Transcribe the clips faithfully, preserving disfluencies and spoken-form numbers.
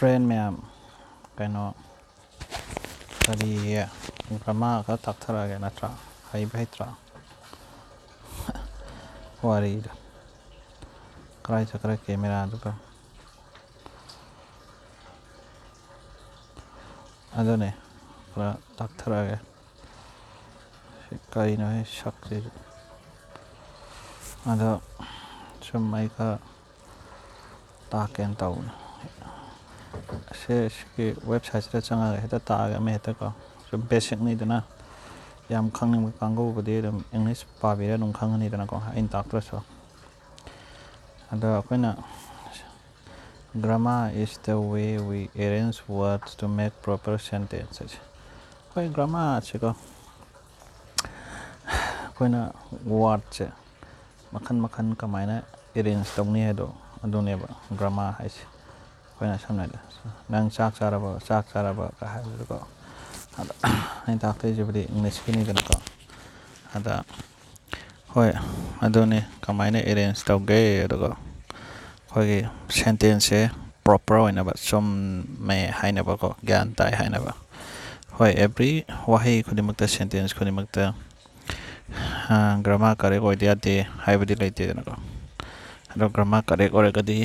Friend ꯃꯌꯥꯝ, ꯀꯩꯅꯣ, ꯀꯔꯤ, grammar ꯈꯔ ꯇꯥꯛꯊꯔꯛꯑꯒꯦ ꯅꯠꯇ꯭ꯔꯥ? ꯍꯩꯕ ꯍꯩꯇ꯭ꯔꯥ? ꯋꯥꯔꯤꯗꯣ꯫ ꯀꯔꯥꯏ ꯆꯠꯈ꯭ꯔꯦ camera ꯗꯨꯕꯣ? ꯑꯗꯨꯅꯦ, ꯈꯔ ꯇꯥꯛꯊꯔꯛꯑꯒꯦ꯫ ꯁꯤ ꯀꯔꯤꯅꯣ ꯍꯦ ꯁꯛꯁꯤꯁꯨ? ꯑꯗꯣ ꯁꯨꯝ ꯑꯩ ꯈꯔ ꯇꯥꯛꯀꯦꯅ ꯇꯧꯕꯅꯦ꯫ ꯁꯦ, ꯁꯤꯒꯤ website ꯁꯤꯗ ꯆꯪꯉꯒ ꯍꯦꯛꯇ ꯇꯥꯛꯑꯒꯦ, ꯑꯃ ꯍꯦꯛꯇꯀꯣ꯫ ꯁꯨꯝ basic ꯅꯤꯗꯅ, ꯌꯥꯝ ꯈꯪꯅꯤꯡꯕ ꯀꯥꯡꯕꯨꯕꯨꯗꯤ ꯑꯗꯨꯝ English ꯄꯥꯕꯤꯔ ꯑꯗꯨꯝ ꯈꯪꯉꯅꯤꯗꯅꯀꯣ, ꯑꯩꯅ ꯇꯥꯛꯇ꯭ꯔꯁꯨ꯫ ꯑꯗꯣ ꯑꯩꯈꯣꯏꯅ, "Grammar is the way we arrange words to make proper sentences." ꯍꯣꯏ, grammar ꯁꯤꯀꯣ, ꯑꯩꯈꯣꯏꯅ word ꯁꯦ ꯃꯈꯟ ꯃꯈꯟ ꯀꯃꯥꯏꯅ arrange ꯇꯧꯅꯤ ꯍꯥꯏꯗꯣ, ꯑꯗꯨꯅꯦꯕ grammar ꯍꯥꯏꯁꯦ꯫ ꯑꯩꯈꯣꯏꯅ ꯁꯝꯅ ꯍꯥꯏꯔꯕꯗ, "ꯅꯪ ꯆꯥꯛ ꯆꯥꯔꯕꯣ? ꯆꯥꯛ ꯆꯥꯔꯕ?" ꯀ ꯍꯥꯏꯕꯗꯨꯀꯣ꯫ ꯑꯗ ꯑꯩꯅ ꯇꯥꯛꯇꯣꯏꯁꯤꯕꯨꯗꯤ English ꯀꯤꯅꯤꯗꯅꯀꯣ꯫ ꯑꯗ, ꯍꯣꯏ, ꯑꯗꯨꯅꯤ ꯀꯃꯥꯏꯅ arrange ꯇꯧꯒꯦ꯫ ꯑꯗꯨꯒ ꯑꯩꯈꯣꯏꯒꯤ sentence ꯁꯦ proper ꯑꯣꯏꯅꯕ, ꯆꯨꯝꯃꯦ ꯍꯥꯏꯅꯕꯀꯣ, ꯒ꯭ꯌꯥꯟ ꯇꯥꯏ ꯍꯥꯏꯅꯕ꯫ ꯍꯣꯏ, every ꯋꯥꯍꯩ ꯈꯨꯗꯤꯡꯃꯛꯇ, sentence ꯈꯨꯗꯤꯡꯃꯛꯇ, ꯑ, grammar correct ꯑꯣꯏꯗ ꯌꯥꯗꯦ ꯍꯥꯏꯕꯗꯤ ꯂꯩꯇꯦꯗꯅꯀꯣ꯫ ꯑꯗꯣ grammar correct ꯑꯣꯏꯔꯒꯗꯤ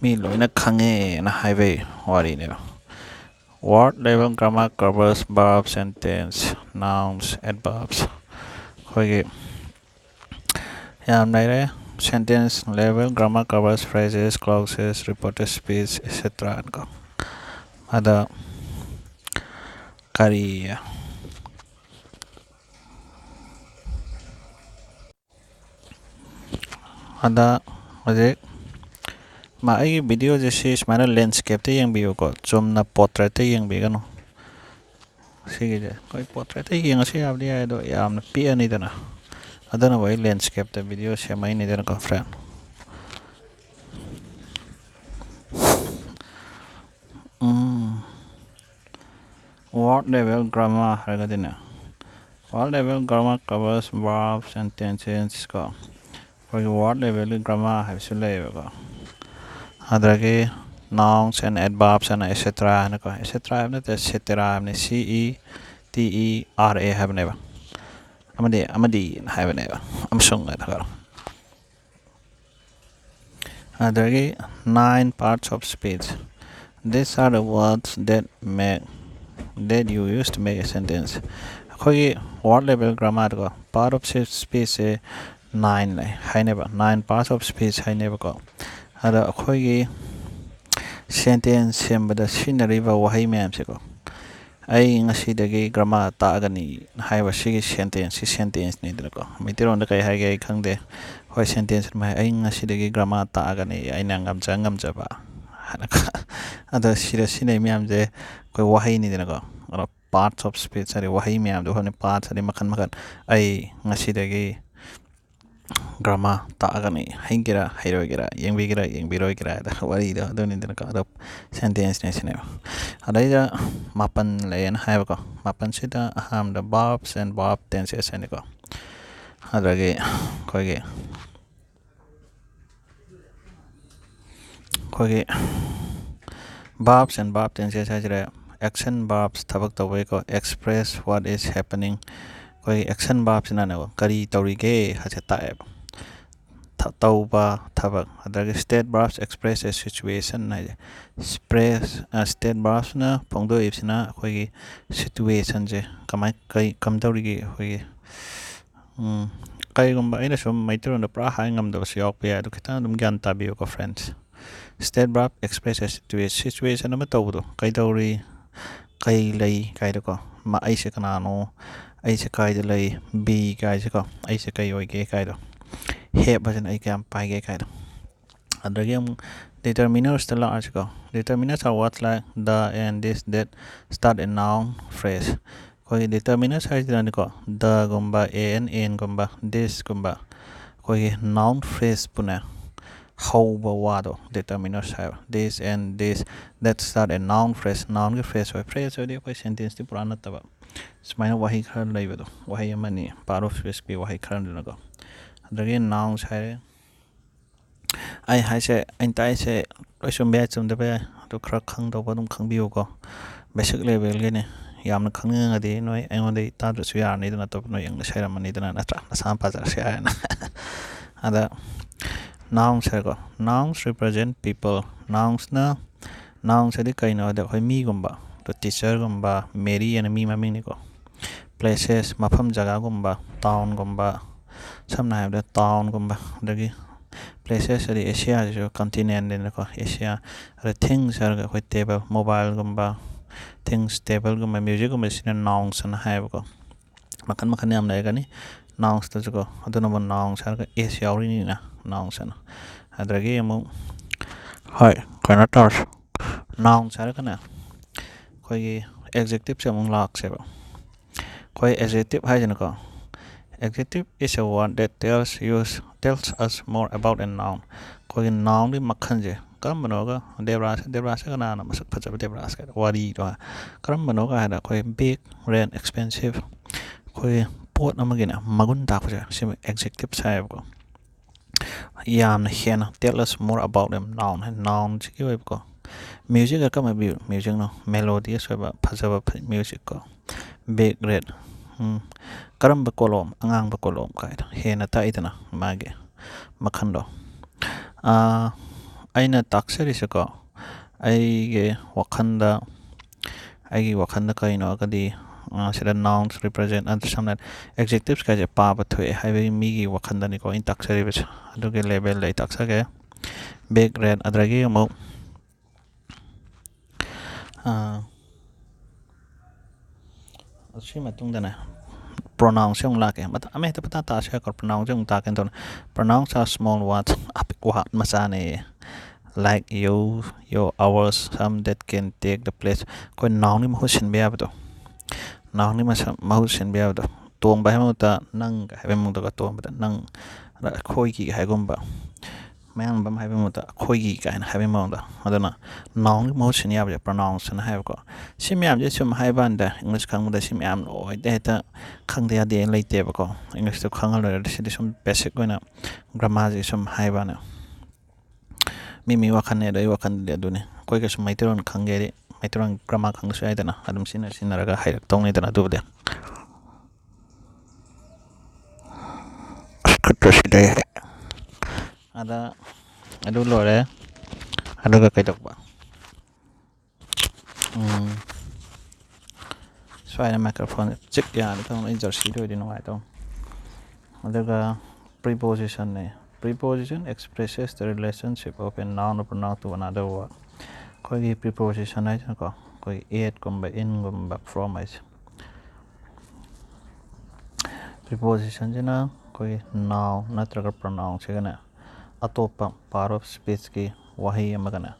ꯃꯤ ꯂꯣꯏꯅ ꯈꯪꯉꯦꯅ ꯍꯥꯏꯕꯩ ꯋꯥꯔꯤꯅꯦꯕ꯫ Word level grammar covers verb, sentence, nouns, adverbs꯫ ꯑꯩꯈꯣꯏꯒꯤ ꯌꯥꯝ ꯂꯩꯔꯦ꯫ Sentence level grammar covers phrases, clauses, reported speech, et cetera ꯀꯣ꯫ ꯑꯗ ꯀꯔꯤ, ꯑꯗ ꯍꯧꯖꯤꯛ ꯃꯥ, ꯑꯩꯒꯤ video ꯁꯦ ꯁꯤ ꯁꯨꯃꯥꯏꯅ landscape ꯇ ꯌꯦꯡꯕꯤꯌꯨꯀꯣ, ꯆꯨꯝꯅ portrait ꯇ ꯌꯦꯡꯕꯤꯒꯅꯨ꯫ ꯁꯤꯒꯤꯁꯦ ꯑꯩꯈꯣꯏ portrait ꯇ ꯌꯦꯡꯉꯁꯨ ꯌꯥꯕꯗꯤ ꯌꯥꯏ, ꯑꯗꯣ ꯌꯥꯝꯅ ꯄꯤꯛꯑꯅꯤꯗꯅ꯫ ꯑꯗꯨꯅꯕꯨ ꯑꯩ landscape ꯇ video ꯁꯦꯝꯃꯛꯏꯅꯤꯗꯅꯀꯣ, friend꯫ ꯎꯝ꯫ Word level grammar ꯍꯥꯏꯔꯒꯗꯤꯅꯦ, word level grammar covers verb, sentences ꯀꯣ, ꯑꯩꯈꯣꯏꯒꯤ word level ꯒꯤ grammar ꯍꯥꯏꯕꯁꯨ ꯂꯩꯌꯦꯕꯀꯣ꯫ ꯑꯗꯒꯤ Nouns and adverbs and et cetera ꯍꯥꯏꯅꯀꯣ, et cetera ꯍꯥꯏꯕ ꯅꯠꯇꯦ, et cetera ꯍꯥꯏꯕꯅꯤ, C E T E R A ꯍꯥꯏꯕꯅꯦꯕ, ꯑꯃꯗꯤ ꯑꯃꯗꯤ ꯍꯥꯏꯕꯅꯦꯕ, ꯑꯃꯁꯨꯡ ꯍꯥꯏꯅꯀꯣ꯫ ꯑꯗꯒꯤ nine parts of speech, these are the words that make, that you use to make a sentence. ꯑꯩꯈꯣꯏꯒꯤ word level grammar ꯗꯀꯣ, part of speech say nine ꯂꯩ ꯍꯥꯏꯅꯦꯕ, nine parts of speech ꯍꯥꯏꯅꯦꯕꯀꯣ꯫ ꯑꯗ ꯑꯩꯈꯣꯏꯒꯤ sentence ꯁꯦꯝꯕꯗ ꯁꯤꯖꯤꯟꯅꯔꯤꯕ ꯋꯥꯍꯩ ꯃꯌꯥꯝꯁꯦꯀꯣ, "ꯑꯩ ꯉꯁꯤꯗꯒꯤ grammar ꯇꯥꯛꯑꯒꯅꯤ" ꯍꯥꯏꯕ ꯁꯤꯒꯤ sentence ꯁꯤ sentence ꯅꯤꯗꯅꯀꯣ꯫ ꯃꯩꯇꯩꯂꯣꯟꯗ ꯀꯩ ꯍꯥꯏꯒꯦ ꯑꯩ ꯈꯪꯗꯦ꯫ ꯍꯣꯏ, sentence ꯑꯗꯨꯃꯥꯏꯅ, "ꯑꯩ ꯉꯁꯤꯗꯒꯤ grammar ꯇꯥꯛꯑꯒꯅꯤ, ꯑꯩꯅ ꯉꯝꯖ ꯉꯝꯖꯕ" ꯍꯥꯏꯅꯀꯣ꯫ ꯑꯗꯣ ꯁꯤꯗ ꯁꯤꯖꯤꯟꯅꯩ ꯃꯌꯥꯝꯁꯦ ꯑꯩꯈꯣꯏ ꯋꯥꯍꯩꯅꯤꯗꯅꯀꯣ꯫ ꯑꯗꯣ parts of speech ꯍꯥꯏꯗꯤ ꯋꯥꯍꯩ ꯃꯌꯥꯝꯗꯣ ꯍꯣꯏ, parts ꯍꯥꯏꯗꯤ ꯃꯈꯜ ꯃꯈꯜ꯫ "ꯑꯩ ꯉꯁꯤꯗꯒꯤ grammar ꯇꯥꯛꯑꯒꯅꯤ", ꯍꯩꯒꯦꯔꯥ ꯍꯩꯔꯣꯏꯒꯦꯔꯥ, ꯌꯦꯡꯕꯤꯒꯦꯔꯥ ꯌꯦꯡꯕꯤꯔꯣꯏꯒꯦꯔꯥ ꯍꯥꯏꯗ ꯋꯥꯔꯤꯗꯣ ꯑꯗꯨꯅꯤꯗꯅꯀꯣ꯫ ꯑꯗꯣ sentence ꯅꯦ ꯁꯤꯅꯦꯕ꯫ ꯑꯗꯩꯗ ꯃꯥꯄꯟ ꯂꯩꯌꯦꯅ ꯍꯥꯏꯕꯀꯣ꯫ ꯃꯥꯄꯟꯁꯤꯗ ꯑꯍꯥꯟꯕꯗ verbs and verb tenses ꯍꯥꯏꯅꯤꯀꯣ꯫ ꯑꯗꯨꯗꯒꯤ ꯑꯩꯈꯣꯏꯒꯤ ꯑꯩꯈꯣꯏꯒꯤ verbs and verb tenses ꯍꯥꯏꯁꯤꯔꯦ, action verbs, ꯊꯕꯛ ꯇꯧꯕꯒꯤꯀꯣ, express what is happening꯫ ꯑꯩꯈꯣꯏꯒꯤ action verbs ꯁꯤꯅꯅꯦꯀꯣ, ꯀꯔꯤ ꯇꯧꯔꯤꯒꯦ ꯍꯥꯏꯁꯦ ꯇꯥꯛꯑꯦꯕ꯫ ꯊ-, ꯇꯧꯕ ꯊꯕꯛ꯫ ꯑꯗꯒꯤ state verbs express a situation ꯍꯥꯏꯁꯦ, express, ꯑ, state verbs ꯅ ꯐꯣꯡꯗꯣꯛꯏꯕꯁꯤꯅ ꯑꯩꯈꯣꯏꯒꯤ situation ꯁꯦ ꯀꯃꯥꯏ-, ꯀꯩ-, ꯀꯝꯗꯧꯔꯤꯒꯦ ꯑꯩꯈꯣꯏꯒꯤ꯫ ꯎꯝ, ꯀꯩꯒꯨꯝꯕ ꯑꯩꯅ ꯁꯨꯝ ꯃꯩꯇꯩꯂꯣꯟꯗ ꯄꯨꯔꯥ ꯍꯥꯏ ꯉꯝꯗꯕꯁꯨ ꯌꯥꯎꯔꯛꯄ ꯌꯥꯏ, ꯑꯗꯨ ꯈꯤꯇꯪ ꯑꯗꯨꯝ ꯒ꯭ꯌꯥꯟ ꯇꯥꯕꯤꯌꯨꯀꯣ, friends꯫ State verb express a situa-, situation ꯑꯃ ꯇꯧꯕꯗꯣ, ꯀꯩꯗꯧꯔꯤ, ꯀꯩ ꯂꯩ ꯀꯥꯏꯗꯀꯣ, ꯃ-, ꯑꯩꯁꯦ ꯀꯅꯥꯅꯣ, ꯑꯩꯁꯦ ꯀꯥꯏꯗ ꯂꯩ, be ꯀꯥꯏꯁꯦꯀꯣ, ꯑꯩꯁꯦ ꯀꯩ ꯑꯣꯏꯒꯦ ꯀꯥꯏꯗꯣ, have ꯍꯥꯏꯁꯤꯅ ꯑꯩ ꯀꯌꯥꯝ ꯄꯥꯏꯒꯦ ꯀꯥꯏꯗꯣ꯫ ꯑꯗꯒꯤ ꯑꯃꯨꯛ determiners ꯇ ꯂꯥꯛꯑꯁꯤꯀꯣ꯫ Determiners are words like the, and, this, that start a noun phrase꯫ ꯑꯩꯈꯣꯏꯒꯤ determiners ꯍꯥꯏꯁꯤꯅꯅꯤꯀꯣ, the ꯒꯨꯝꯕ, a and, and ꯒꯨꯝꯕ, this ꯀꯨꯝꯕ, ꯑꯩꯈꯣꯏꯒꯤ noun phrase ꯄꯨꯅꯦ ꯍꯧꯕ ꯋꯥꯗꯣ determiners ꯍꯥꯏꯕ꯫ This and, this, that start a noun phrase꯫ Noun ꯒꯤ phrase ꯑꯣꯏ꯫ Phrase ꯑꯣꯏꯔꯗꯤ ꯑꯩꯈꯣꯏ sentence ꯇꯤ ꯄꯨꯔꯥ ꯅꯠꯇꯕ꯫ ꯁꯨꯃꯥꯏꯅ ꯋꯥꯍꯩ ꯈꯔ ꯂꯩꯕꯗꯣ, ꯋꯥꯍꯩ ꯑꯃꯅꯤ, part of speech ꯀꯤ ꯋꯥꯍꯩ ꯈꯔꯗꯨꯅꯀꯣ꯫ ꯑꯗꯒꯤ nouns ꯍꯥꯏꯔꯦ꯫ ꯑꯩ ꯍꯥꯏꯁꯦ, ꯑꯩꯅ ꯇꯥꯛꯏꯁꯦ ꯂꯣꯏ ꯆꯨꯝꯕ ꯌꯥꯏ, ꯆꯨꯝꯗꯕ ꯌꯥꯏ, ꯑꯗꯨ ꯈꯔ ꯈꯪꯗꯧꯕ ꯑꯗꯨꯝ ꯈꯪꯕꯤꯌꯨꯀꯣ꯫ ꯕꯦꯁꯤꯛ ꯂꯦꯚꯦꯜꯒꯤꯅꯤ꯫ ꯌꯥꯝꯅ ꯈꯪꯅꯤꯡꯉꯒꯗꯤ ꯅꯣꯏ ꯑꯩꯉꯣꯟꯗꯒꯤ ꯇꯥꯗ꯭ꯔꯁꯨ ꯌꯥꯔꯅꯤꯗꯅ, ꯑꯇꯣꯞꯄ ꯅꯣꯏ ꯏꯪꯂꯤꯁ ꯍꯩꯔꯝꯃꯅꯤꯗꯅ, ꯅꯠꯇ꯭ꯔꯥ? ꯅꯁꯥꯅ ꯄꯥꯖꯔꯁꯨ ꯌꯥꯔꯦꯅ꯫ ꯑꯗ ꯅꯥꯎꯟꯁ ꯍꯥꯏꯀꯣ, ꯅꯥꯎꯟꯁ ꯔꯤꯄ꯭ꯔꯖꯦꯟ ꯄꯤꯄꯜ꯫ ꯅꯥꯎꯟꯁꯅ, ꯅꯥꯎꯟꯁ ꯍꯥꯏꯗꯤ ꯀꯩꯅꯣ ꯍꯥꯏꯗꯤ ꯑꯩꯈꯣꯏ ꯃꯤꯒꯨꯝꯕ, ꯑꯗꯣ ꯇꯤꯆꯔꯒꯨꯝꯕ, ꯃꯦꯔꯤ ꯍꯥꯏꯅ ꯃꯤ ꯃꯃꯤꯡꯅꯤꯀꯣ꯫ ꯄ꯭ꯂꯦꯁꯦꯁ, ꯃꯐꯝ ꯖꯒꯥꯒꯨꯝꯕ, ꯇꯥꯎꯟꯒꯨꯝꯕ, ꯁꯝꯅ ꯍꯥꯏꯔꯕꯗ ꯇꯥꯎꯟꯒꯨꯝꯕ, ꯑꯗꯒꯤ ꯄ꯭ꯂꯦꯁꯦꯁ ꯍꯥꯏꯗꯤ ꯑꯦꯁꯤꯌꯥꯁꯤꯁꯨ ꯀꯟꯇꯤꯅꯦꯟꯅꯤꯅꯀꯣ, ꯑꯦꯁꯤꯌꯥ꯫ ꯑꯗ ꯊꯤꯡꯁ ꯍꯥꯏꯔꯒ ꯑꯩꯈꯣꯏ ꯇꯦꯕꯜ, ꯃꯣꯕꯥꯏꯜꯒꯨꯝꯕ, ꯊꯤꯡꯁ, ꯇꯦꯕꯜꯒꯨꯝꯕ, ꯃ꯭ꯌꯨꯖꯤꯛꯀꯨꯝꯕꯁꯤꯅ ꯅꯥꯎꯟꯁ ꯑꯅ ꯍꯥꯏꯌꯦꯕꯀꯣ꯫ ꯃꯈꯜ ꯃꯈꯜ ꯌꯥꯝ ꯂꯩꯔꯒꯅꯤ ꯅꯥꯎꯟꯁꯇꯁꯨꯀꯣ, ꯑꯗꯨꯅꯕꯨ ꯅꯥꯎꯟꯁ ꯍꯥꯏꯔꯒ ꯑꯦꯁ ꯌꯥꯎꯔꯤꯅꯤꯅ ꯅꯥꯎꯟꯁ ꯑꯅ꯫ ꯑꯗꯒꯤ ꯑꯃꯨꯛ, ꯍꯣꯏ, ꯀꯩꯅꯣ ꯇꯧꯔꯁꯤ, ꯅꯥꯎꯟꯁ ꯍꯥꯏꯔꯒꯅꯦ ꯑꯩꯈꯣꯏꯒꯤ ꯑꯦꯛꯖꯦꯛꯇꯤꯞꯁꯦ ꯑꯃꯨꯛ ꯂꯥꯛꯁꯦꯕ꯫ ꯑꯩꯈꯣꯏ ꯑꯦꯛꯖꯦꯛꯇꯤꯞ ꯍꯥꯏꯁꯤꯅꯀꯣ, adjective is a word that tells you, tells us more about a noun. ꯑꯩꯈꯣꯏꯒꯤ ꯅꯥꯎꯟꯒꯤ ꯃꯈꯜꯁꯦ ꯀꯔꯝꯕꯅꯣꯒ, ꯗꯦꯕ꯭ꯔꯥꯁ, ꯗꯦꯕ꯭ꯔꯥꯁꯁꯦ ꯀꯅꯥꯅ ꯃꯁꯛ ꯐꯖꯕ ꯗꯦꯕ꯭ꯔꯥꯁ ꯀꯥꯏꯅ ꯋꯥꯔꯤꯗꯣ ꯀꯔꯝꯕꯅꯣꯒ ꯍꯥꯏꯔ, ꯑꯩꯈꯣꯏ big, rare, expensive, ꯑꯩꯈꯣꯏ ꯄꯣꯠ ꯑꯃꯒꯤꯅꯦ ꯃꯒꯨꯟ ꯇꯥꯛꯄꯁꯦ ꯁꯤꯕꯨ ꯑꯦꯛꯖꯦꯛꯇꯤꯞꯁ ꯍꯥꯏꯌꯦꯕꯀꯣ꯫ ꯌꯥꯝꯅ ꯍꯦꯟꯅ tell us more about a noun ꯍꯥꯏ, ꯅꯥꯎꯟꯁꯤꯒꯤ ꯑꯣꯏꯕꯀꯣ꯫ ꯃ꯭ꯌꯨꯖꯤꯛ ꯀꯔꯝꯕ ꯃ꯭ꯌꯨꯖꯤꯛꯅꯣ? ꯃꯦꯂꯣꯗꯤꯌꯁ ꯑꯣꯏꯕ ꯐꯖꯕ ꯃ꯭ꯌꯨꯖꯤꯛꯀꯣ꯫ Big, red, ꯀꯔꯝꯕ ꯀꯣꯂꯣꯝ? ꯑꯉꯥꯡꯕ ꯀꯣꯂꯣꯝ ꯀꯥꯏꯗꯣ ꯍꯦꯟꯅ ꯇꯥꯛꯏꯗꯅ ꯃꯥꯒꯤ ꯃꯈꯜꯗꯣ꯫ ꯑꯥ, ꯑꯩꯅ ꯇꯥꯛꯆꯔꯤꯁꯦꯀꯣ, ꯑꯩꯒꯤ ꯋꯥꯈꯜꯗ, ꯑꯩꯒꯤ ꯋꯥꯈꯜꯗ ꯀꯩꯅꯣ ꯍꯥꯏꯔꯒꯗꯤ, ꯑꯥ, ꯁꯤꯗ ꯅꯥꯎꯟꯁ ꯔꯤꯄ꯭ꯔꯖꯦꯟ, ꯑꯗꯨ ꯁꯝꯅ ꯑꯦꯛꯖꯦꯛꯇꯤꯞꯁ ꯀꯥꯏꯁꯦ ꯄꯥꯕ ꯊꯣꯛꯑꯦ ꯍꯥꯏꯕꯒꯤ ꯃꯤꯒꯤ ꯋꯥꯈꯜꯗꯅꯤꯀꯣ ꯑꯩꯅ ꯇꯥꯛꯆꯔꯤꯕꯁꯦ꯫ ꯑꯗꯨꯒꯤ ꯂꯦꯚꯦꯜꯗ ꯑꯩ ꯇꯥꯛꯆꯒꯦ꯫ ꯕꯤꯒ, ꯔꯦꯗ, ꯑꯗꯨꯗꯒꯤ ꯑꯃꯨꯛ, ꯑꯥ, ꯑꯁꯤꯒꯤ ꯃꯇꯨꯡꯗꯅꯦ ꯄ꯭ꯔꯣꯅꯥꯎꯟꯁꯦ ꯑꯃꯨꯛ ꯂꯥꯛꯀꯦ꯫ ꯃꯊꯪ ꯑꯃ ꯍꯦꯛꯇ ꯄꯪꯇꯥ ꯇꯥꯁꯦ ꯍꯥꯏꯀꯣ, ꯄ꯭ꯔꯣꯅꯥꯎꯟꯁꯦ ꯑꯃꯨꯛ ꯇꯥꯛꯀꯦꯅ ꯇꯧꯅꯤ꯫ Pronouns are small words, ꯑꯄꯤꯛꯄ ꯋꯥꯍꯩ ꯃꯆꯥꯅꯦ꯫ Like you, your, ours, some that can take the place. ꯑꯩꯈꯣꯏ ꯅꯥꯎꯟꯒꯤ ꯃꯍꯨꯠ ꯁꯤꯟꯕ ꯌꯥꯕꯗꯣ, ꯅꯥꯎꯟꯒꯤ ꯃꯁꯛ ꯃꯍꯨꯠ ꯁꯤꯟꯕ ꯌꯥꯕꯗꯣ꯫ ꯇꯣꯝꯕ ꯍꯥꯏꯕ ꯃꯍꯨꯠꯇ ꯅꯪ ꯍꯥꯏꯕꯒꯤ ꯃꯑꯣꯡꯗꯀꯣ, ꯇꯣꯝꯕꯗ ꯅꯪ, ꯑꯗ ꯑꯩꯈꯣꯏꯒꯤ ꯍꯥꯏꯒꯨꯝꯕ꯫ ꯃꯌꯥꯡꯂꯝꯕꯝ ꯍꯥꯏꯕꯒꯤ ꯃꯍꯨꯠꯇ ꯑꯩꯈꯣꯏꯒꯤ ꯀꯥꯏꯅ ꯍꯥꯏꯕꯒꯤ ꯃꯑꯣꯡꯗ꯫ ꯑꯗꯨꯅ ꯅꯥꯎꯟꯒꯤ ꯃꯍꯨꯠ ꯁꯤꯟ ꯌꯥꯕꯁꯦ ꯄ꯭ꯔꯣꯅꯥꯎꯟꯁ ꯑꯅ ꯍꯥꯏꯕꯀꯣ꯫ ꯁꯤ ꯃꯌꯥꯝꯁꯦ ꯁꯨꯝ ꯍꯥꯏꯕ ꯀꯥꯟꯗ ꯏꯪꯂꯤꯁ ꯈꯪꯕꯗ ꯁꯤ ꯃꯌꯥꯝ ꯂꯣꯏꯅ ꯍꯦꯛꯇ ꯈꯪꯗ ꯌꯥꯗꯦ ꯂꯩꯇꯦꯕꯀꯣ꯫ ꯏꯪꯂꯤꯁꯇꯨ ꯈꯪꯉ ꯂꯣꯏꯔꯦ꯫ ꯁꯤꯗꯤ ꯁꯨꯝ ꯕꯦꯁꯤꯛ ꯑꯣꯏꯅ ꯒ꯭ꯔꯥꯃꯥꯔꯁꯤ ꯁꯨꯝ ꯍꯥꯏꯕꯅꯦ꯫ ꯃꯤ ꯃꯤ ꯋꯥꯈꯜꯅꯦ꯫ ꯑꯗꯣ ꯑꯩ ꯋꯥꯈꯜꯗꯗꯤ ꯑꯗꯨꯅꯤ꯫ ꯑꯩꯈꯣꯏꯒꯁꯨ ꯃꯩꯇꯩꯂꯣꯟ ꯈꯪꯒꯦꯗꯤ ꯃꯩꯇꯩꯂꯣꯟ ꯒ꯭ꯔꯥꯃꯥ ꯈꯪꯗꯁꯨ ꯌꯥꯏꯗꯅ, ꯑꯗꯨꯝ ꯁꯤꯖꯤꯟꯅ ꯁꯤꯖꯤꯟꯅꯔꯒ ꯍꯩꯔꯛꯇꯧꯅꯤꯗꯅ ꯑꯗꯨꯕꯨꯗꯤ꯫ ꯑꯁ, ꯈꯨꯠꯇꯣ ꯁꯤꯗꯩ꯫ ꯑꯗ ꯑꯗꯨ ꯂꯣꯏꯔꯦ꯫ ꯑꯗꯨꯒ ꯀꯩꯗꯧꯕ? ꯎꯝ꯫ ꯁ꯭ꯋꯥꯏꯗ ꯃꯥꯏꯀ꯭ꯔꯣꯐꯣꯟ ꯆꯤꯛ ꯌꯥꯅꯤ ꯈꯪꯕ, ꯑꯩ ꯖꯔꯁꯤꯗ ꯑꯣꯏꯔꯗꯤ ꯅꯨꯡꯉꯥꯏꯗꯧꯅꯤ꯫ ꯑꯗꯨꯒ prepositionꯅꯦ꯫ Preposition expresses the relationship of a noun or pronoun to another word꯫ ꯑꯩꯈꯣꯏꯒꯤ preposition ꯍꯥꯏꯁꯤꯅꯀꯣ, ꯑꯩꯈꯣꯏꯒꯤ atꯀꯨꯝꯕ, inꯒꯨꯝꯕ, from ꯍꯥꯏꯁꯦ꯫ Prepositionꯁꯤꯅ ꯑꯩꯈꯣꯏꯒꯤ noun ꯅꯠꯇ꯭ꯔꯒ pronounꯁꯤꯒꯅꯦ, ꯑꯇꯣꯞꯄ part of speechꯀꯤ ꯋꯥꯍꯩ ꯑꯃꯒꯅꯦ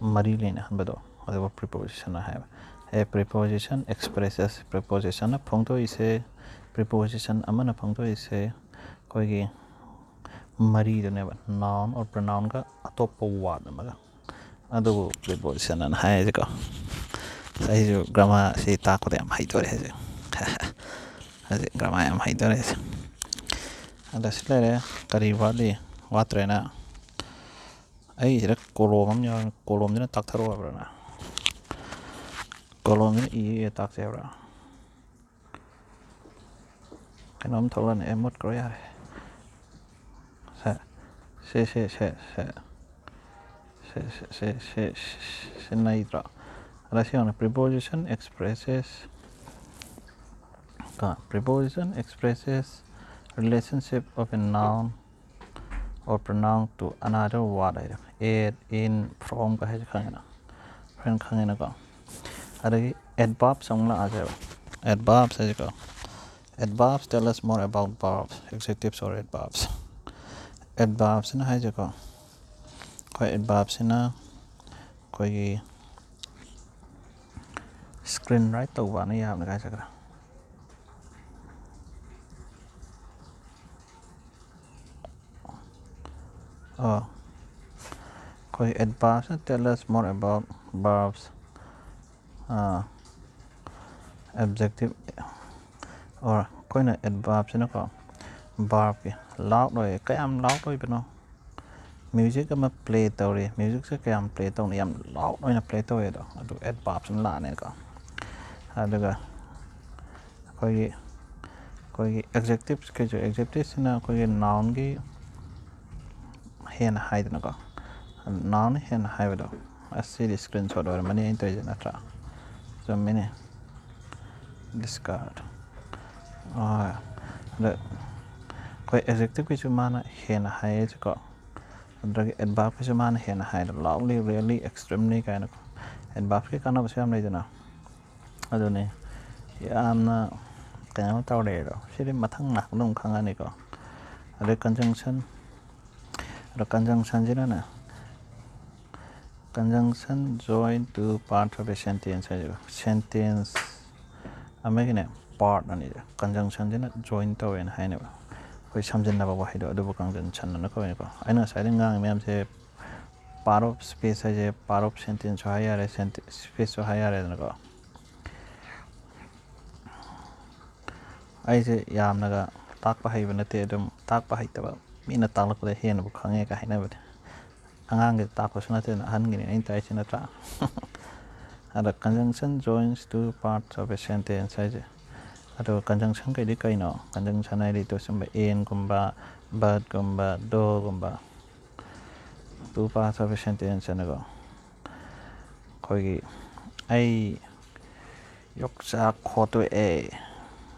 ꯃꯔꯤ ꯂꯩꯅꯍꯟꯕꯗꯣ, ꯑꯗꯨꯕꯨ preposition ꯍꯥꯏꯕ꯫ A preposition expresses, prepositionꯅ ꯐꯣꯡꯗꯣꯛꯏꯁꯦ, preposition ꯑꯃꯅ ꯐꯣꯡꯗꯣꯛꯏꯁꯦ ꯑꯩꯈꯣꯏꯒꯤ ꯃꯔꯤꯗꯨꯅꯦꯕ, noun or pronounꯒ ꯑꯇꯣꯞꯄ word ꯑꯃꯒ꯫ ꯑꯗꯨꯕꯨ preposition ꯑꯅ ꯍꯥꯏꯔꯤꯁꯦꯀꯣ꯫ ꯑꯩꯁꯨ ꯒ꯭ꯔꯥꯃꯥꯔꯁꯤ ꯇꯥꯛꯄꯗ ꯌꯥꯝ ꯍꯩꯗꯣꯔꯦ ꯍꯧꯖꯤꯛ꯫ ꯍꯧꯖꯤꯛ ꯒ꯭ꯔꯥꯃꯥꯔ ꯌꯥꯝ ꯍꯩꯗꯣꯔꯦ ꯍꯧꯖꯤꯛ꯫ ꯑꯗ ꯁꯤ ꯂꯩꯔꯦ꯫ ꯀꯔꯤ ꯋꯥꯠꯂꯤ? ꯋꯥꯠꯇ꯭ꯔꯦꯅ꯫ ꯑꯩ ꯁꯤꯗ ꯀꯣꯂꯣꯝ ꯑꯃ ꯌꯥꯎꯔꯦ꯫ ꯀꯣꯂꯣꯝꯁꯤꯅ ꯇꯥꯛꯊꯔꯛꯑꯣ ꯍꯥꯏꯕ꯭ꯔꯥ ꯅꯪ? ꯀꯣꯂꯣꯝꯁꯤꯅ ꯏ ꯏ ꯇꯥꯛꯁꯦ ꯍꯥꯏꯕ꯭ꯔꯥ? ꯀꯩꯅꯣꯝ ꯊꯣꯛꯂꯛꯑꯅꯤ꯫ ꯑꯦ, ꯃꯨꯠꯈ꯭ꯔꯣ ꯌꯥꯔꯦ꯫ ꯁꯦ, ꯁꯦ, ꯁꯦ, ꯁꯦ, ꯁꯦ꯫ ꯁꯦ, ꯁꯦ, ꯁꯦ, ꯁꯦ, ꯁꯦ, ꯁꯦ ꯅꯩꯗ꯭ꯔꯣ? ꯑꯗ ꯁꯤ ꯌꯦꯡꯉꯨꯅꯦ, preposition expresses, ꯀꯣ, preposition expresses relationship of a noun or pronoun to another word ꯍꯥꯏꯗꯣ, at, in, from ꯀ ꯍꯥꯏꯁꯦ ꯈꯪꯉꯦꯅ, ꯍꯣꯔꯦꯟ ꯈꯪꯉꯦꯅꯀꯣ꯫ ꯑꯗꯒꯤ adverbs ꯑꯃꯨꯛ ꯂꯥꯛꯑꯁꯦꯕ꯫ Adverbs ꯍꯥꯏꯁꯦꯀꯣ, adverbs tell us more about verbs, adjectives or adverbs꯫ Adverbsꯁꯤꯅ ꯍꯥꯏꯁꯦꯀꯣ, ꯑꯩꯈꯣꯏ adverbsꯁꯤꯅ ꯑꯩꯈꯣꯏꯒꯤ screen write ꯇꯧꯕꯅ ꯌꯥꯕꯅꯦ꯫ ꯀꯥꯏ ꯆꯠꯈ꯭ꯔꯦ? ꯑꯣ, ꯑꯩꯈꯣꯏ adverbsꯅ tell us more about verbs, ah, adjective, or ꯑꯩꯈꯣꯏꯅ adverbsꯁꯤꯅꯀꯣ verbꯀꯤ loud ꯑꯣꯏ, ꯀꯌꯥꯝ loud ꯑꯣꯏꯕꯅꯣ, ꯃ꯭ꯌꯨꯖꯤꯛ ꯑꯃ ꯄ꯭ꯂꯦ ꯇꯧꯔꯦ, ꯃ꯭ꯌꯨꯖꯤꯛꯁꯦ ꯀꯌꯥꯝ ꯄ꯭ꯂꯦ ꯇꯧꯅꯤ? ꯌꯥꯝ ꯂꯥꯎꯠ ꯑꯣꯏꯅ ꯄ꯭ꯂꯦ ꯇꯧꯋꯦ ꯑꯗꯣ, ꯑꯗꯨ ꯑꯦꯗꯚꯥꯔꯕꯁ ꯑꯃ ꯂꯥꯛꯑꯅꯤꯀꯣ꯫ ꯑꯗꯨꯒ ꯑꯩꯈꯣꯏꯒꯤ ꯑꯩꯈꯣꯏꯒꯤ ꯑꯦꯛꯖꯦꯛꯇꯤꯞꯁ ꯀꯩꯁꯨ, ꯑꯦꯛꯖꯦꯛꯇꯤꯞꯁꯤꯅ ꯑꯩꯈꯣꯏꯒꯤ ꯅꯥꯎꯟꯒꯤ ꯍꯦꯟꯅ ꯍꯥꯏꯗꯅꯀꯣ, ꯅꯥꯎꯟꯅ ꯍꯦꯟꯅ ꯍꯥꯏꯕꯗꯣ꯫ ꯑꯁ, ꯁꯤꯗꯤ ꯁ꯭ꯀ꯭ꯔꯤꯟ ꯁꯣꯠ ꯑꯣꯏꯔꯝꯃꯅꯤ ꯑꯩꯅ ꯇꯧꯔꯤꯁꯦ, ꯅꯠꯇ꯭ꯔꯥ? ꯆꯨꯝꯃꯤꯅꯦ꯫ ꯗꯤꯁꯀꯥꯔꯠ꯫ ꯑꯗ ꯑꯩꯈꯣꯏ ꯑꯦꯛꯖꯦꯛꯇꯤꯞꯀꯤꯁꯨ ꯃꯥꯅ ꯍꯦꯟꯅ ꯍꯥꯏꯔꯤꯁꯦꯀꯣ꯫ ꯑꯗꯨꯗꯒꯤ ꯑꯦꯗꯚꯥꯔꯕꯀꯤꯁꯨ ꯃꯥꯅ ꯍꯦꯟꯅ ꯍꯥꯏꯗꯣ, ꯂꯥꯎꯠꯂꯤ, ꯔꯤꯌꯦꯜꯂꯤ, ꯑꯦꯛꯁꯇ꯭ꯔꯤꯝꯂꯤ ꯀꯥꯏꯅꯀꯣ꯫ ꯑꯦꯗꯚꯥꯔꯕꯀꯤ ꯀꯥꯟꯅꯕꯁꯨ ꯌꯥꯝ ꯂꯩꯗꯅ꯫ ꯑꯗꯨꯅꯤ ꯌꯥꯝꯅ ꯀꯩꯅꯣ ꯇꯧꯔꯦꯗꯣ꯫ ꯁꯤꯗꯤ ꯃꯊꯪ ꯂꯥꯛꯄꯗ ꯑꯃꯨꯛ ꯈꯪꯉꯅꯤꯀꯣ꯫ ꯑꯗꯩ ꯀꯟꯖꯪꯁꯟ, ꯑꯗꯣ ꯀꯟꯖꯪꯁꯟꯁꯤꯅꯅꯦ, conjunction join two parts of a sentence ꯍꯥꯏꯁꯦ, ꯁꯦꯟꯇꯦꯟꯁ ꯑꯃꯒꯤꯅꯦ ꯄꯥꯔꯠ ꯑꯅꯤꯁꯦ ꯀꯟꯖꯪꯁꯟꯁꯤꯅ ꯖꯣꯏꯟ ꯇꯧꯋꯦꯅ ꯍꯥꯏꯅꯦꯕ꯫ ꯑꯩꯈꯣꯏ ꯁꯝꯖꯤꯟꯅꯕ ꯋꯥꯍꯩꯗꯣ ꯑꯗꯨꯕꯨ ꯀꯟꯖꯪꯁꯟ ꯑꯅ ꯀꯧꯋꯦꯀꯣ꯫ ꯑꯩꯅ ꯉꯁꯥꯏꯗꯩ ꯉꯥꯡꯉꯤ ꯃꯌꯥꯝꯁꯦ ꯄꯥꯔꯠ ꯑꯣꯐ ꯁ꯭ꯄꯤꯁ ꯍꯥꯏꯁꯦ, ꯄꯥꯔꯠ ꯑꯣꯐ ꯁꯦꯟꯇꯦꯟꯁꯁꯨ ꯍꯥꯏ ꯌꯥꯔꯦ, ꯁ꯭ꯄꯤꯁꯁꯨ ꯍꯥꯏ ꯌꯥꯔꯦꯗꯅꯀꯣ꯫ ꯑꯩꯁꯦ ꯌꯥꯝꯅꯒ ꯇꯥꯛꯄ ꯍꯩꯕ ꯅꯠꯇꯦ, ꯑꯗꯨꯝ ꯇꯥꯛꯄ ꯍꯩꯇꯕ, ꯃꯤꯅ ꯇꯥꯛꯂꯛꯄꯗ ꯍꯦꯟꯅꯕꯨ ꯈꯪꯉꯦꯒ ꯍꯥꯏꯅꯕꯅꯦ꯫ ꯑꯉꯥꯡꯒꯤ ꯇꯥꯛꯄꯁꯨ ꯅꯠꯇꯦꯗꯅ, ꯑꯍꯟꯒꯤꯅꯦ ꯑꯩꯅ ꯇꯥꯛꯏꯁꯦ, ꯅꯠꯇ꯭ꯔꯥ? ꯑꯗ conjunction joins two parts of a sentence ꯍꯥꯏꯁꯦ꯫ ꯑꯗꯨꯒ ꯀꯟꯖꯪꯁꯟ ꯀꯩꯗꯤ ꯀꯩꯅꯣ? ꯀꯟꯖꯪꯁꯟ ꯍꯥꯏꯗꯤ ꯇꯨ ꯁꯨꯝꯕ ꯑꯦꯟꯒꯨꯝꯕ, ꯕꯠꯒꯨꯝꯕ, ꯗꯣꯒꯨꯝꯕ, two parts of a sentence ꯍꯥꯏꯅꯀꯣ꯫ ꯑꯩꯈꯣꯏꯒꯤ "ꯑꯩ ꯌꯣꯡꯆꯥꯛ ꯈꯣꯠꯇꯣꯛꯑꯦ,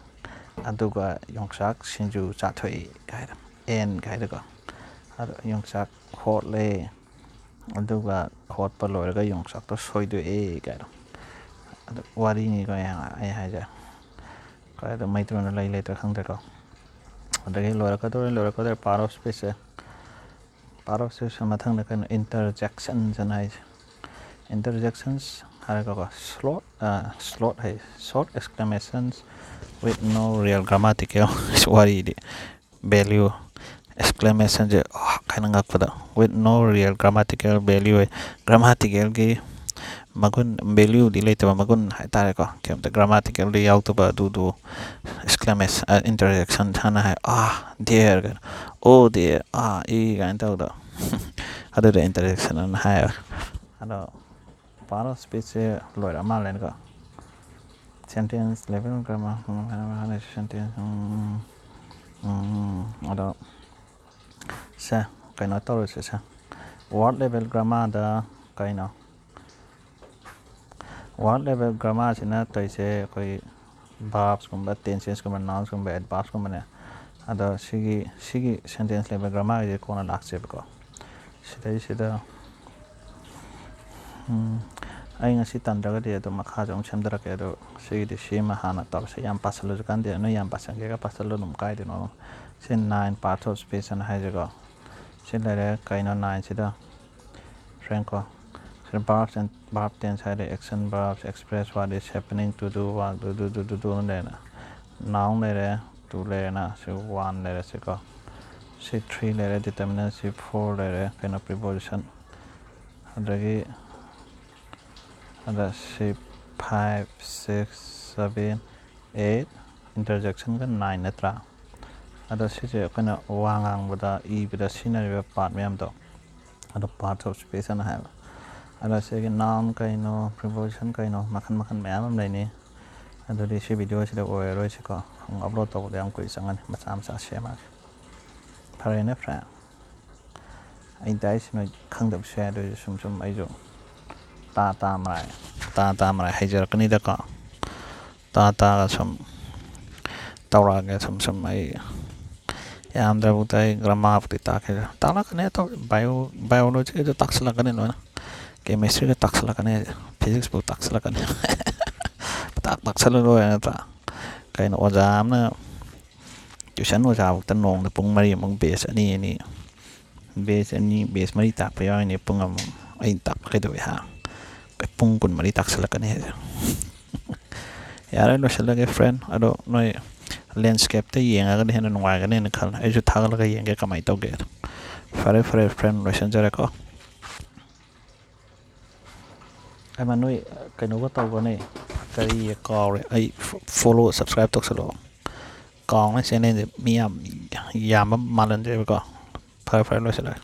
ꯑꯗꯨꯒ ꯌꯣꯡꯆꯥꯛ ꯁꯤꯡꯖꯨ ꯆꯥꯊꯣꯛꯏ" ꯀꯥꯏꯅ, ꯑꯦꯟ ꯀꯥꯏꯗꯀꯣ꯫ ꯑꯗꯣ "ꯌꯣꯡꯆꯥꯛ ꯈꯣꯠꯂꯦ, ꯑꯗꯨꯒ ꯈꯣꯠꯄ ꯂꯣꯏꯔꯒ ꯌꯣꯡꯆꯥꯛꯇꯣ ꯁꯣꯏꯗꯣꯛꯑꯦ" ꯀꯥꯏꯅ꯫ ꯑꯗꯨ ꯋꯥꯔꯤꯅꯤꯀꯣ ꯑꯩ ꯍꯥꯏ-, ꯑꯩ ꯍꯥꯏꯁꯦ꯫ ꯀꯥꯏꯗ ꯃꯩꯇ꯭ꯔꯣꯟꯗ ꯂꯩ ꯂꯩꯇ꯭ꯔꯥ ꯈꯪꯗ꯭ꯔꯦꯀꯣ꯫ ꯑꯗꯒꯤ ꯂꯣꯏꯔꯛꯀꯗꯧꯔꯦ, ꯂꯣꯏꯔꯛꯀꯗꯧꯔꯦ, part of speech say. Part of speech ꯁꯦ ꯃꯊꯪꯗ ꯀꯩꯅꯣ, interjections ꯑꯅ ꯍꯥꯏꯁꯦ꯫ Interjections ꯍꯥꯏꯔꯒꯀꯣ, ꯁ꯭ꯂꯣꯠ, ꯑ, ꯁ꯭ꯂꯣꯠ ꯍꯥꯏ, short exclamations with no real grammatical ꯋꯥꯔꯤꯗꯤ, value, exclamation ꯁꯦ "ꯑꯥ" ꯍꯥꯏꯅ ꯉꯛꯄꯗ, with no real grammatical value, ꯒ꯭ꯔꯥꯃꯥꯇꯤꯀꯦꯜꯒꯤ ꯃꯒꯨꯟ, ꯚꯦꯂ꯭ꯌꯨꯗꯤ ꯂꯩꯇꯕ, ꯃꯒꯨꯟ ꯍꯥꯏꯇꯥꯔꯦꯀꯣ, ꯀꯩꯝꯇ ꯒ꯭ꯔꯥꯃꯥꯇꯤꯀꯦꯜꯗꯤ ꯌꯥꯎꯗꯕ ꯑꯗꯨꯗꯨ꯫ Exclamation, ꯑ, interjection ꯍꯥꯟꯅ ꯍꯥꯏ, "ꯑꯥ, ꯗꯤꯌꯔ" ꯀꯥꯏꯅ, "ꯑꯣ ꯗꯤꯌꯔ, ꯑꯥ, ꯏ" ꯀꯥꯏꯅ ꯇꯧꯕꯗꯣ꯫ ꯑꯗꯨꯗ ꯏꯟꯇꯔꯖꯦꯛꯁꯟ ꯑꯅ ꯍꯥꯏꯌꯦꯕ꯫ ꯑꯗꯣ ꯄꯥꯔꯠ ꯑꯣꯐ ꯁ꯭ꯄꯤꯁꯁꯦ ꯂꯣꯏꯔ ꯃꯥꯜꯂꯦꯅꯀꯣ꯫ ꯁꯦꯟꯇꯦꯟꯁ ꯂꯦꯕꯦꯜ ꯒ꯭ꯔꯥꯃꯥꯔ, ꯁꯦꯟꯇꯦꯟꯁ, ꯑꯗꯣ ꯁꯦ, ꯀꯩꯅꯣ ꯇꯧꯔꯁꯦ ꯁꯦ꯫ ꯋꯥꯔꯗ ꯂꯦꯕꯦꯜ ꯒ꯭ꯔꯥꯃꯥꯔꯗ ꯀꯩꯅꯣ ꯋꯥꯔꯗ ꯂꯦꯕꯦꯜ ꯒ꯭ꯔꯥꯃꯥꯔꯁꯤꯅ ꯇꯧꯔꯤꯁꯦ ꯑꯩꯈꯣꯏ ꯚꯥꯔꯕꯁꯀꯨꯝꯕ, ꯇꯦꯟꯁꯦꯁꯀꯨꯝꯕ, ꯅꯥꯎꯟꯁꯀꯨꯝꯕ, ꯑꯦꯗꯚꯥꯔꯕꯁꯀꯨꯝꯕꯅꯦ꯫ ꯑꯗꯣ ꯁꯤꯒꯤ ꯁꯤꯒꯤ ꯁꯦꯟꯇꯦꯟꯁ ꯂꯦꯕꯦꯜ ꯒ꯭ꯔꯥꯃꯥꯔꯒꯤꯁꯦ ꯀꯣꯟꯅ ꯂꯥꯛꯆꯦꯕꯀꯣ꯫ ꯁꯤꯗꯩꯁꯤꯗ ꯎꯝ, ꯑꯩ ꯉꯁꯤ ꯇꯟꯗ꯭ꯔꯒꯗꯤ ꯑꯗꯨꯝ ꯃꯈꯥꯁꯨ ꯑꯃꯨꯛ ꯁꯦꯝꯗꯔꯛꯀꯦ꯫ ꯑꯗꯣ ꯁꯤꯒꯤꯗꯤ ꯁꯤꯃ ꯍꯥꯟꯅ ꯇꯧꯔꯁꯦ꯫ ꯌꯥꯝ ꯄꯥꯁꯜꯂꯁꯨ ꯀꯥꯟꯗꯦ꯫ ꯅꯣꯏ ꯌꯥꯝ ꯄꯥꯁꯟꯒꯦꯒ ꯄꯥꯁꯜꯂꯨ, ꯑꯗꯨꯝ ꯀꯥꯏꯗꯦꯅꯣ꯫ ꯁꯤ ꯅꯥꯏꯟ ꯄꯥꯔꯠꯁ ꯑꯣꯐ ꯁ꯭ꯄꯤꯁ ꯑꯅ ꯍꯥꯏꯁꯦꯀꯣ꯫ ꯁꯤ ꯂꯩꯔꯦ꯫ ꯀꯩꯅꯣ ꯅꯥꯏꯟꯁꯤꯗ? ꯐ꯭ꯔꯦꯟꯀꯣ꯫ ꯁꯤꯗ ꯚꯥꯔꯕꯁ ꯑꯦꯟ ꯚꯥꯔꯕ ꯇꯦꯟꯁ ꯍꯥꯏꯔꯦ꯫ Action verbs, express what is happening, to do what, do do do do do ꯑꯃ ꯂꯩꯔꯦꯅ꯫ ꯅꯥꯎꯟ ꯂꯩꯔꯦ, ꯇꯨ ꯂꯩꯔꯦꯅ꯫ ꯁꯤ ꯋꯥꯟ ꯂꯩꯔꯦ ꯁꯤꯀꯣ꯫ ꯁꯤ ꯊ꯭ꯔꯤ ꯂꯩꯔꯦ, ꯗꯤꯇꯔꯃꯤꯅꯦꯟ꯫ ꯁꯤ ꯐꯣꯔ ꯂꯩꯔꯦ, ꯀꯩꯅꯣ, ꯄ꯭ꯔꯤꯄꯣꯖꯤꯁꯟ꯫ ꯑꯗꯒꯤ ꯑꯗ ꯁꯤ ꯐꯥꯏꯚ, ꯁꯤꯛꯁ, ꯁꯚꯦꯟ, ꯑꯩꯠ, ꯏꯟꯇꯔꯖꯦꯛꯁꯟꯒ ꯅꯥꯏꯟ ꯅꯠꯇ꯭ꯔꯥ? ꯑꯗꯣ ꯁꯤꯁꯦ ꯑꯩꯈꯣꯏꯅ ꯋꯥ ꯉꯥꯡꯕꯗ, ꯏꯕꯗ ꯁꯤꯖꯤꯟꯅꯔꯤꯕ ꯄꯥꯔꯠ ꯃꯌꯥꯝꯗꯣ, ꯑꯗꯣ ꯄꯥꯔꯠꯁ ꯑꯣꯐ ꯁ꯭ꯄꯤꯁ ꯑꯅ ꯍꯥꯏꯕ꯫ ꯑꯗꯣ ꯁꯤꯒꯤ ꯅꯥꯎꯟ ꯀꯩꯅꯣ, ꯄ꯭ꯔꯤꯄꯣꯖꯤꯁꯟ ꯀꯩꯅꯣ, ꯃꯈꯜ ꯃꯈꯜ ꯃꯌꯥꯝ ꯑꯃ ꯂꯩꯅꯤ꯫ ꯑꯗꯨꯗꯤ ꯁꯤ ꯚꯤꯗꯤꯑꯣꯁꯤꯗ ꯑꯣꯏꯔꯔꯣꯏꯁꯤꯀꯣ꯫ ꯑꯃꯨꯛ ꯑꯞꯂꯣꯗ ꯇꯧꯕꯗ ꯌꯥꯝ ꯀꯨꯏ ꯆꯪꯉꯅꯤ꯫ ꯃꯆꯥ ꯃꯆꯥ ꯁꯦꯝꯃꯛꯑꯒꯦ꯫ ꯐꯔꯦꯅꯦ ꯐ꯭ꯔꯦꯟ꯫ ꯑꯩꯅ ꯇꯥꯛꯏꯁꯤ ꯅꯣꯏ ꯈꯪꯗꯕꯁꯨ ꯌꯥꯏ, ꯑꯗꯨ ꯑꯣꯏꯔꯁꯨ ꯁꯨꯝ ꯁꯨꯝ ꯑꯩꯁꯨ ꯇꯥ ꯇꯥ ꯃꯔꯥꯏ, ꯇꯥ ꯇꯥ ꯃꯔꯥꯏ ꯍꯩꯖꯔꯛꯀꯅꯤꯗꯀꯣ꯫ ꯇꯥ ꯇꯥꯒ ꯁꯨꯝ ꯇꯧꯔꯛꯑꯒꯦ, ꯁꯨꯝ ꯁꯨꯝ ꯑꯩ ꯌꯥꯝꯗ꯭ꯔꯕꯗ ꯑꯩ ꯒ꯭ꯔꯥꯃꯥꯔꯕꯨꯗꯤ ꯇꯥꯛꯈꯤꯗ꯭ꯔꯦ꯫ ꯇꯥꯛꯂꯛꯀꯅꯤ, ꯇꯧ-, ꯕꯥꯏꯑꯣ-, ꯕꯥꯏꯑꯣꯂꯣꯖꯤꯒꯤꯁꯨ ꯇꯥꯛꯁꯤꯜꯂꯛꯀꯅꯤ ꯂꯣꯏꯅ, ꯀꯦꯃꯤꯁꯇ꯭ꯔꯤꯒ ꯇꯥꯛꯁꯤꯜꯂꯛꯀꯅꯤ, ꯐꯤꯖꯤꯛꯁꯄꯨ ꯇꯥꯛꯁꯤꯜꯂꯛꯀꯅꯤ꯫ ꯇꯥꯛ ꯇꯥꯛꯁꯤꯜꯂ ꯂꯣꯏꯔꯦ ꯅꯠꯇ꯭ꯔꯥ? ꯀꯩꯅꯣ, ꯑꯣꯖꯥ ꯑꯃꯅ ꯇ꯭ꯌꯨꯁꯟ ꯑꯣꯖꯥꯐꯧꯗ ꯅꯣꯡꯃꯗ ꯄꯨꯡ ꯃꯔꯤꯃꯨꯛ ꯕꯦꯁ ꯑꯅꯤ ꯑꯅꯤ, ꯕꯦꯁ ꯑꯅꯤ, ꯕꯦꯁ ꯃꯔꯤ ꯇꯥꯛꯄ ꯌꯥꯎꯔꯤꯅꯦ ꯄꯨꯡ ꯑꯃꯃꯝ꯫ ꯑꯩꯅ ꯇꯥꯛꯄ ꯀꯩꯗꯧꯋꯦ ꯍꯥ? ꯄꯨꯡ ꯀꯨꯟꯃꯔꯤ ꯇꯥꯛꯁꯤꯜꯂꯛꯀꯅꯤ ꯍꯥꯏꯁꯦ꯫ ꯌꯥꯔꯦ, ꯂꯣꯏꯁꯤꯜꯂꯒꯦ ꯐ꯭ꯔꯦꯟ꯫ ꯑꯗꯣ ꯅꯣꯏ ꯂꯦꯟꯁ꯭ꯀꯦꯞꯇ ꯌꯦꯡꯉꯒꯅ ꯍꯦꯟꯅ ꯅꯨꯡꯉꯥꯏꯒꯅꯦꯅ ꯈꯜꯂꯦ꯫ ꯑꯩꯁꯨ ꯊꯥꯒꯠꯂꯒ ꯌꯦꯡꯒꯦ ꯀꯃꯥꯏꯅ ꯇꯧꯒꯦꯗꯣ꯫ ꯐꯔꯦ ꯐꯔꯦ ꯐ꯭ꯔꯦꯟ, ꯂꯣꯏꯁꯤꯟꯖꯔꯦꯀꯣ꯫ ꯑꯩꯃ ꯅꯣꯏ ꯀꯩꯅꯣꯒ ꯇꯧꯒꯅꯤ, ꯀꯔꯤ ꯀꯥꯎꯔꯦ, ꯑꯩ ꯐꯣꯂꯣ, ꯁꯕꯁꯀ꯭ꯔꯥꯏꯞ ꯇꯧꯁꯜꯂꯛꯑꯣ꯫ ꯀꯥꯎꯅ ꯆꯦꯅꯦꯜꯁꯦ ꯃꯤ ꯌꯥꯝ ꯌꯥꯝꯕ ꯃꯥꯜꯍꯟꯗ꯭ꯔꯦꯕꯀꯣ꯫ ꯐꯔꯦ ꯐꯔꯦ, ꯂꯣꯏꯁꯤꯜꯂꯒꯦ꯫